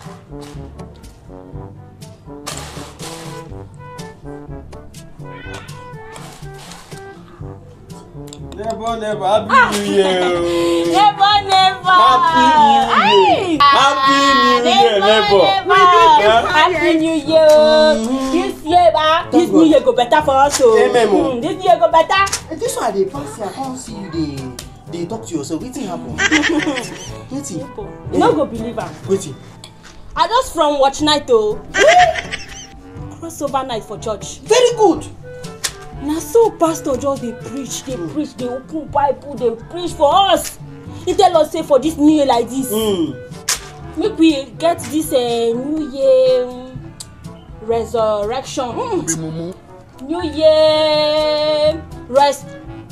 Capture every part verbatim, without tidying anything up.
Neighbor, neighbor, happy New Year o. Neighbor, neighbor. Happy New Year. Hey. Happy New Year, neighbor. Neighbor, neighbor. Huh? Happy New Year o. Mm-hmm. This year, ba, this new year go better for us o. Amen o. Mm, this year go better. Eh, this one I dey pass here, I come see you dey, dey talk to yourself. Wetin happen? Wetin? You no go believe am. Wetin? I just from watch night o. Crossover night for church. Very good. Na so pastor just dey preach, dey preach, dey open Bible, dey preach for us. He tell us say for this new year like this, mm, make we get this, eh, new year, mm, resurrection. Mm. New year rest,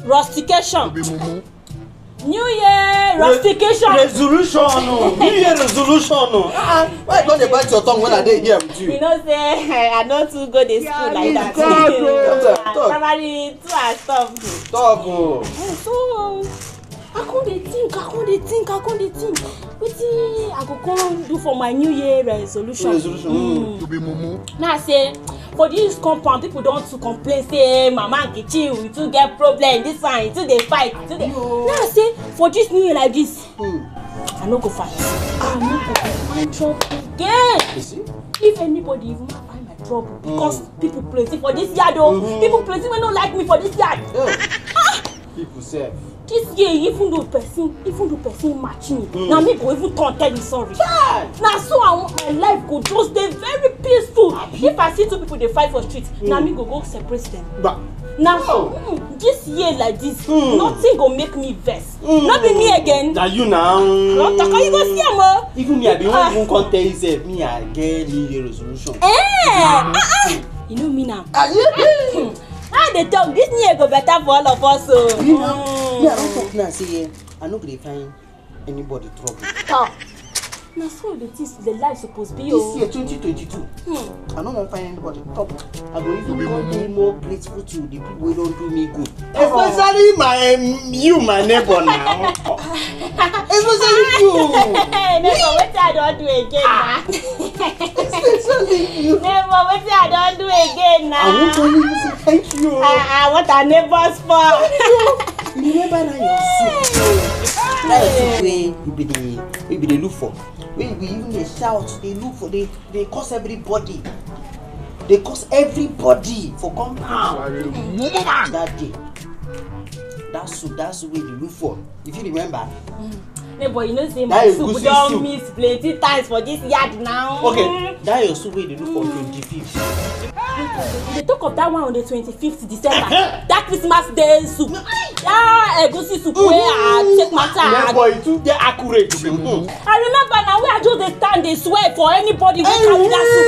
rustication. New year rustication. Resolution o. New year resolution o. Ah, ah. Why you don dey bite your tongue when I dey here with you? You know say I no too go dey school like that. Talk, talk. Primary two I stop. Talk o. Eh, so I come dey think, I come dey think, I come dey think. Wetin I go come do for my new year resolution? Resolution. Mm. You be mumu. Now I say, for this compound, people don too complain say Mama Nkechi, we too get problem. This one, we too dey fight. We too dey. Now I say, for this new year like this, hmm, I no go fight. I no go find trouble again. You see? If anybody even find my trouble, because people plenty for this yard o. Mm-hmm. People plenty wey no like me for this yard. Yeah. Ah! People sef. This year, even though person, even though person match me, na me go even turn tell you sorry. Chai! Na so I want my life go just dey very peaceful. If I see two people dey fight for street, na me go go separate them. But na so, mm, this year like this, nothing go make me vex. No be me again. Na you now. No talk, you go see am o. Even me, I be wan even come tell you sef, me, I get New Year resolution. Eh, ah, ah. You know me now. Ah, yeah. How they talk, this year go better for all of us o. You know, me, I don talk now, say, eh, I no go dey find anybody trouble. Ah. Na so the things, the life suppose be o. This year, twenty twenty-two, I no wan find anybody trouble. I go even come dey more grateful to the people wey don do me good. Especially my, um, you, my neighbor now. Especially you. Neighbor, wetin I don do again na? Especially you. Neighbor, wetin I don do again na? I wan tell you say thank you. Ah, ah, what are neighbors for? You remember na your soup? Na your soup wey you be dey, wey you be dey look for. Wey you be even dey shout, dey look for, dey, dey curse everybody. Dey curse everybody for compound. That day. That soup, that soup wey you dey look for. If you remember. Mm. Neighbor, you know say my soup don miss plenty times for this yard now. Okay, that your soup wey you dey look for twenty-fifth. You dey talk of that one on the twenty-fifth December. That Christmas Day soup. That egusi soup wey I take matter. Neighbor, you too dey accurate. I remember now wey I just dey stand dey swear for anybody wey carry that soup.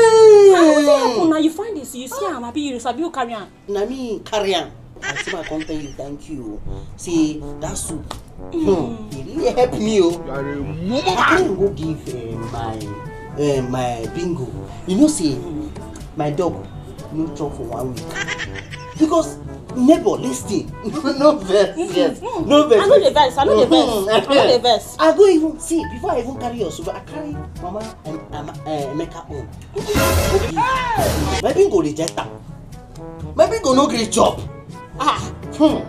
Ah, wetin happen now? You find this, you see am, abi you sabi who carry am? Na me carry am. I say I come tell you thank you. See that soup. Hmm, e really help me o. You are a mumu man. I go give, eh, my, eh, my bingo. You know say my dog no chop for one week. Because neighbor, listen. No vex, yes. No vex. I no dey vex. I no dey vex. I no dey vex. I go even see before I even carry your soup. I carry Mama and, and, eh, Emeka own. My bingo reject am. My bingo no gree chop. Ah, hmm.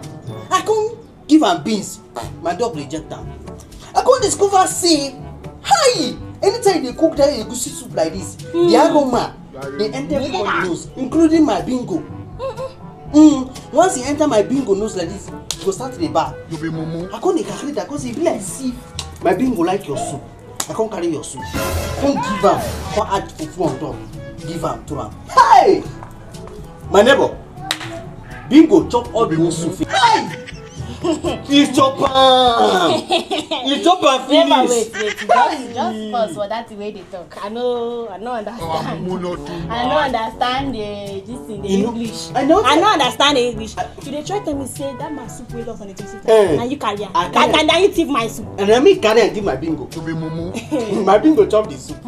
I come give am beans. My dog reject am. I come discover say, hi! Anytime they cook that egusi soup like this, the aroma dey enter everybody nose, including my bingo. Mm. Once e enter my bingo nose like this, e go start to dey bark. You be mumu. I come dey calculate am, 'cause e be like see, my bingo like your soup. I come carry your soup. Come give am. Come add fufu on top. Give am to am. Hey! My neighbor, bingo chop all the whole soup. Hey! He chop am. He chop am finish. Neighbor, wait, wait. Just, just pause for that thing wey dey talk. I no, I no understand. I no understand the, this thing, the English. I no understand the English. You dey try tell me say that my soup wey lost on the twenty-fifth, eh, na you carry am. Na, na you thief my soup. And na me carry am give my bingo. You be mumu. My bingo chop the soup.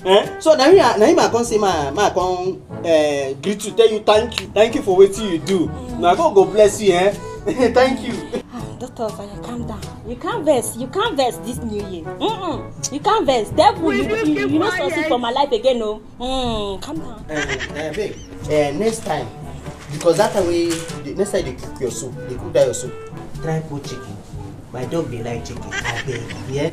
Eh? So na him I, na him I come say, ma, ma come, eh, greet you, tell you thank you, thank you for wetin you do. Na God go bless you, eh? Thank you. Ah, doctor, calm down. You can't vex. You can't vex this new year. Mm-mm. You can't vex. Devil, you, you, you no succeed for my life again, no. Mm, calm down. Uh, uh, babe, uh, next time, because that time we the next time they cook your soup, they cook that your soup. Try put chicken. My dog dey like chicken. I beg, yeah.